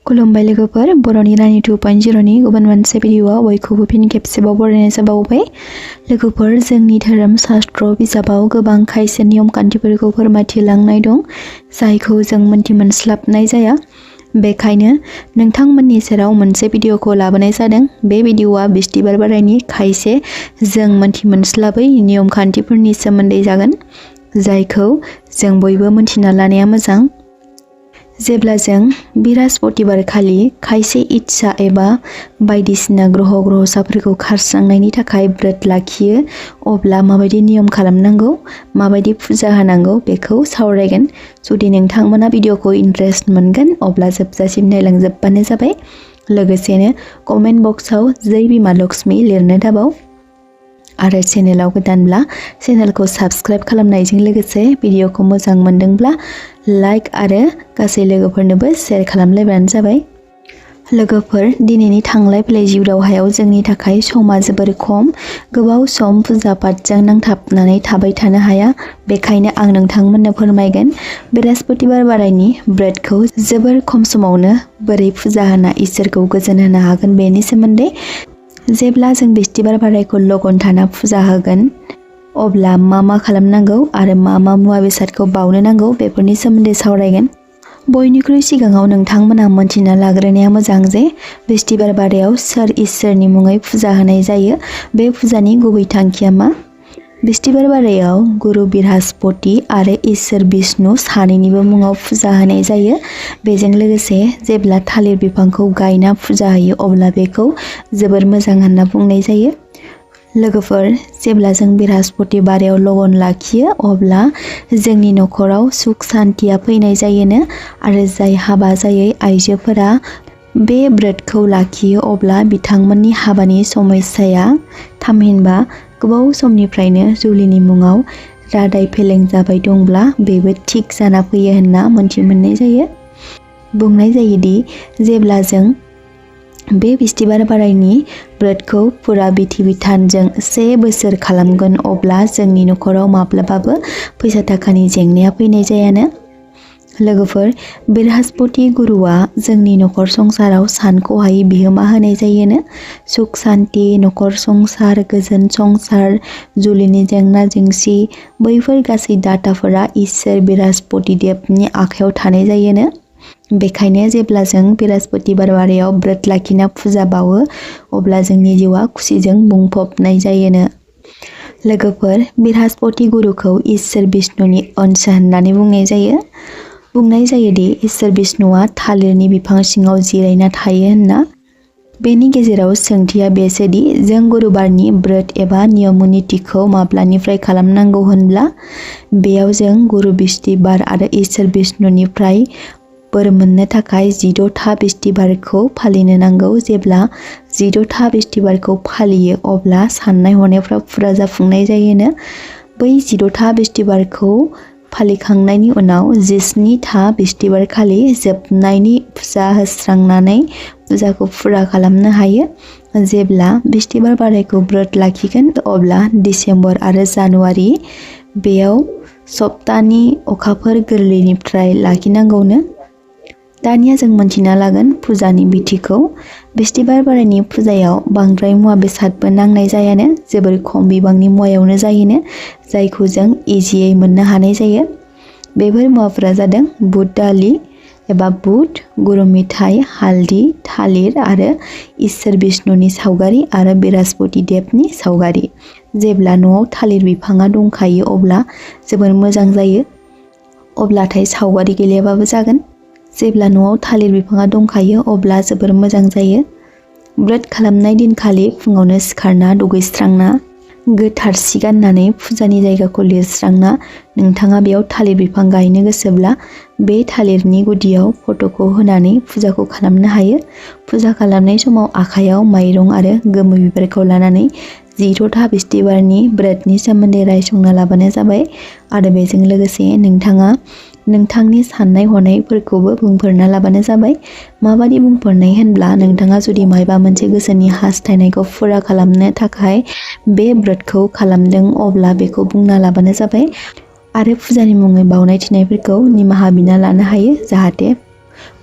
खुलुमबाय लोगोफोर बर'नि रानि 2.0नि गुबुन मोनसे भिडिअआव बयखौबो फिन खेबसेबाव बरायनाय जाबावबाय। लोगोफोर जोंनि धोरोम शास्त्र बिजाबाव गोबां खायसे नियम खान्थिफोरखौ फोरमायथिलांनाय दं जायखौ जों मोनस्लाबनाय जाया। बेखायनो नोंथांमोननि सेराव मोनसे भिडिअखौ लाबोनाय जादों। बे भिडिअआ बिस्थिबार बारायनि खायसे जों मोनस्लाबै नियम खान्थिफोरनि सोमोन्दै जागोन जायखौ जों बयबो मोनथिना लानाया मोजां। जेब्ला जों बृहस्पतिबार खालि खायसे इच्छा एबा बायदिसिना ग्रहसाफोरखौ खारस्रांनायनि थाखाय व्रत लाखियो अब्ला माबायदि नियम खालामनांगौ, माबायदि फुजा होनांगौ बेखौ सावरायगोन। जुदि नोंथांमोना भिडिअखौ इन्ट्रेस्ट मोनगोन अब्ला जोबजासिम नायलांजोबबानो जाबाय। लोगोसेनो कमेन्ट बक्सआव जै बिमा लक्ष्मी लिरनो दाबाव। आरो चेनेलाव गोदानब्ला चेनेलखौ साबस्क्राइब खालामनायजों लोगोसे भिडिअखौ मोजां मोनदोंब्ला लाइक आरो गासै लोगोफोरनोबो शेयार खालामलायबानो जाबाय। लोगोफोर दिनैनि थांलाय फैलाय जिउ दावहायाव जोंनि थाखाय समा जोबोर खम। गोबाव सम फुजा पाठजों नांथाबनानै थाबाय थानो हाया। बेखायनो आं नोंथांमोननो फोरमायगोन बृहस्पतिबार बारायनि व्रतखौ जोबोर खम समावनो बोरै फुजा होना इसोरखौ गोजोन होनो हागोन बेनि सोमोन्दै। जेब्ला जों बिस्थिबार बारायखौ लगन थाना फुजा होगोन अब्ला मा खालामनांगौ आरो मा मुवा बेसादखौ बावनो नांगौ बेफोरनि सोमोन्दै सावरायगोन। बयनिख्रुइ सिगाङाव नोंथांमोना मोनथिना लाग्रोनाया मोजां जे बिस्थिबार बारायाव सोर इसोरनि मुङै फुजा होनाय जायो। बे फुजानि गुबै थांखिया मा? बिस्थिबार बारायाव गुरु बृहस्पति आरो इसोर विष्णु सानैनिबो मुङाव फुजा होनाय जायो। बेजों लोगोसे जेब्ला थालिर बिफांखौ गायना फुजा होयो अब्ला बेखौ जोबोर मोजां होनना बुंनाय जायो। लोगोफोर जेब्ला जों बृहस्पति बारायाव लगन लाखियो अब्ला जोंनि नखराव सुख सान्थिया फैनाय जायोनो। आरो जाय हाबा जायै आइजोफोरा बे व्रतखौ लाखियो अब्ला बिथांमोननि हाबानि समस्याया थामहिनबा गोबाव समनिफ्रायनो जुलिनि मुङाव रादाय फेलें जाबाय दंब्ला बेबो थिग जाना फैयो होनना मोनथि मोननाय जायो। बुंनाय जायोदि जेब्ला जों बे बिस्थिबार बारायनि व्रतखौ फुरा बिथि बिधानजों 1 बोसोर खालामगोन अब्ला जोंनि नखराव माब्लाबाबो फैसा थाखानि जेंनाया फैनाय जायानो। लोगोफोर बृहस्पति गुरुआ जोंनि नखर संसाराव सानख'हायै बिहोमा होनाय जायोनो। सुख सान्ति, नखर संसार, गोजोन संसार, जुलिनि जेंना जेंसि बैफोर गासै दाताफोरा इसोर बृहस्पति देबनि आखायाव थानाय जायोनो। बेखायनो जेब्ला जों बृहस्पतिबार बारायाव व्रत लाखिना फुजा बावो अब्ला जोंनि जिउआ खुसिजों बुंफबनाय जायोनो। लोगोफोर बृहस्पति गुरुखौ इसोर विष्णुनि अंश होननानै बुंनाय जायो। बुंनाय जायोदि इसोर विष्णुआ थालिरनि बिफां सिङाव जिरायना थायो होनना। बेनि गेजेराव सोंथिया बेसोदि जों गुरुबारनि व्रत एबा नियम नितिखौ माब्लानिफ्राय खालामनांगौ होनब्ला बेयाव जों गुरु बिस्थिबार आरो इसोर विष्णुनिफ्राय बोर मोननो थाखाय 16था बिस्थिबारखौ फालिनो नांगौ। जेब्ला 16था बिस्थिबारखौ फालियो अब्ला साननाय हनायफ्रा फुरा जाफुंनाय जायोनो। बै 16था बिस्थिबारखौ फालिखांनायनि उनाव 17था बिस्थिबार खालि जोबनायनि फुजा होस्रांनानै फुजाखौ फुरा खालामनो हायो। जेब्ला बिस्थिबार बारायखौ व्रत लाखिगोन अब्ला डिसेम्बर आरो जानुवारि बेयाव सप्तानि अखाफोर गोरलैनिफ्राय लाखिनांगौनो। दानिया जों मोनथिना लागोन फुजानि बिथिखौ। बिस्थिबार बारायनि फुजायाव बांद्राय मुवा बेसादबो नांनाय जायानो, जोबोर खम बिबांनि मुवायावनो जायोनो जायखौ जों इजियै मोननो हानाय जायो। बेफोर मुवाफोरा जादों बुट दालि एबा बुट, गुरु मिथाइ, हालदि, थालिर आरो इसोर विष्णुनि सावगारि आरो बृहस्पति देबनि सावगारि। जेब्ला न'आव थालिर बिफाङा दंखायो अब्ला जोबोर मोजां जायो। अब्लाथाय सावगारि गैलियाबाबो जागोन। जेब्ला न'आव थालिर बिफाङा दंखायो अब्ला जोबोर मोजां जायो। व्रत खालामनाय दिनखालि फुङावनो सिखारना दुगैस्रांना गोथार सि गाननानै फुजानि जायगाखौ लिरस्रांना नोंथाङा बेयाव थालिर बिफां गायनो गोसोब्ला बे थालिरनि गुदियाव फट'खौ होनानै फुजाखौ खालामनो हायो। फुजा खालामनाय समाव आखायाव माइरं आरो गोमो बिबारखौ लानानै 16था बिस्थिबारनि व्रतनि सोमोन्दै रायसंना लाबानो जाबाय। आरो बेजों लोगोसे नोंथाङा नोंथांनि साननाय हनायफोरखौबो बुंफोरना लाबानो जाबाय। माबादि बुंफोरनाय होनब्ला नोंथाङा जुदि मायबा मोनसे गोसोनि हास्थायनायखौ फुरा खालामनो थाखाय बे व्रतखौ खालामदों अब्ला बेखौ बुंना लाबानो जाबाय। आरो फुजानि मुङै बावनाय थिनायफोरखौ निमाहा बिना लानो हायो जाहाथे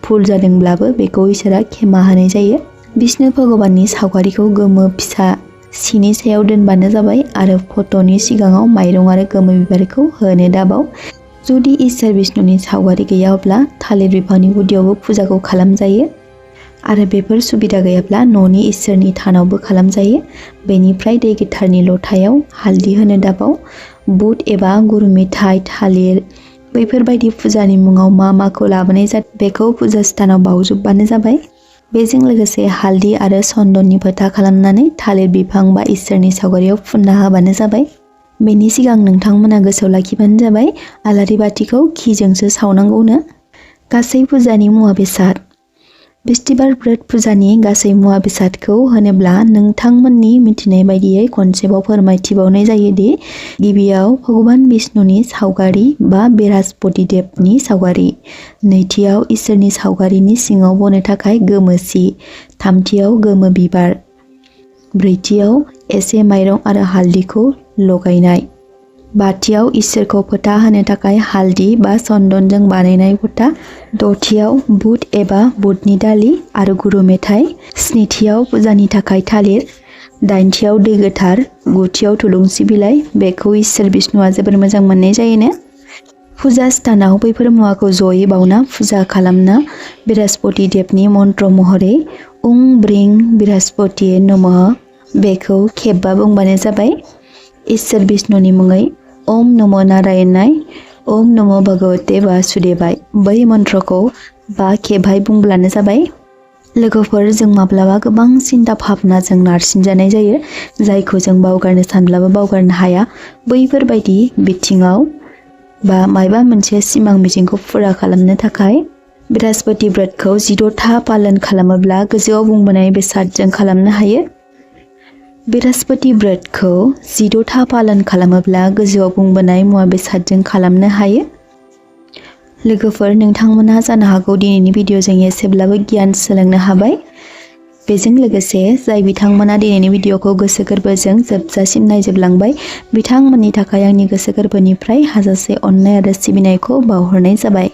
भुल जादोंब्लाबो बेखौ इसोरा खेमा होनाय जायो। विष्णु भगबाननि सावगारिखौ गोमो फिसा सिनि सायाव दोनबानो जाबाय आरो फट'नि सिगाङाव माइरं आरो गोमो बिबारखौ होनो दाबाव। जुदि इसोर विष्णुनि सावगारि गैया अब्ला थालिर बिफांनि गुदियावबो फुजाखौ खालामजायो आरो बेफोर सुबिदा गैयाब्ला न'नि इसोरनि थानावबो खालामजायो। बेनिफ्राय दै गोथारनि लथायाव हालदै होनो दाबाव। बुट एबा गुर मेथाइ थालिर बैफोरबायदि फुजानि मुङाव मा माखौ लाबोनाय जादों बेखौ फुजा स्थानाव बावजोबबानो जाबाय। बेजों लोगोसे हालदै आरो चन्दननि फोथा खालामनानै थालिर बिफां बा इसोरनि सावगारियाव फुनना होबानो जाबाय। बेनि सिगां नोंथांमोना गोसोआव लाखिबानो जाबाय आलारि बाथिखौ घिजोंसो सावनांगौनो। गासै फुजानि मुवा बेसाद। बिस्थिबार ब्रत फुजानि गासै मुवा बेसादखौ होनोब्ला नोंथांमोननि मिथिनाय बायदियै खनसेबाव फोरमायथिबावनाय जायोदि गिबियाव भगबान विष्णुनि सावगारि बा बृहस्पति देवनि सावगारि, नैथियाव इसोरनि सावगारिनि सिङाव बनो थाखाय गोमो सि, थामथियाव गोमो बिबार, ब्रैथियाव एसे माइरं आरो हालदैखौ लगायनाय, बाथियाव इसोरखौ फोथा होनो थाखाय हालदै बा चन्दनजों बानायनाय फोथा, दथियाव बुट एबा बुटनि दालि आरो गुरु मेथाइ, स्निथियाव फुजानि थाखाय थालिर, दाइनथियाव दै गोथार, गुथियाव थुलुंसि बिलाइ। बेखौ इसोर विष्णुआ जोबोर मोजां मोननाय जायोनो। फुजा स्थानाव बैफोर मुवाखौ जयै बावना फुजा खालामना बृहस्पति देवनि मन्त्र महरै उं ब्रिं बृहस्पतिये नमः बेखौ खेबबा बुंबानो जाबाय। इसोर विष्णुनि मुङै ओम नमो नारायणाय, ओम नमो भगवते वासुदेवाय बै मन्त्रखौ 5 खेबहाय बुंब्लानो जाबाय। लोगोफोर, जों माब्लाबा गोबां सिन्ता भाबनाजों नारसिनजानाय जायो जायखौ जों बावगारनो सानब्लाबो बावगारनो हाया। बैफोरबायदि बिथिङाव बा मायबा मोनसे सिमां मिजिंखौ फुरा खालामनो थाखाय बृहस्पति ब्रतखौ 14था पालन खालामोब्ला गोजौआव बुंबोनाय बेसादजों खालामनो हायो। बृहस्पति ब्रतखौ 14था पालन खालामोब्ला गोजौआव बुंबोनाय मुवा बेसादजों खालामनो हायो। लोगोफोर, नोंथांमोना जानो हागौ दिनैनि भिडिअजों एसेब्लाबो गियान सोलोंनो हाबाय। बेजों लोगोसे जाय बिथांमोना दिनैनि भिडिअखौ गोसो गोरबोजों जोबजासिम नायजोबलांबाय बिथांमोननि थाखाय आंनि गोसो गोरबोनिफ्राय हाजासे अननाय आरो सिबिनायखौ बावहरनाय जाबाय।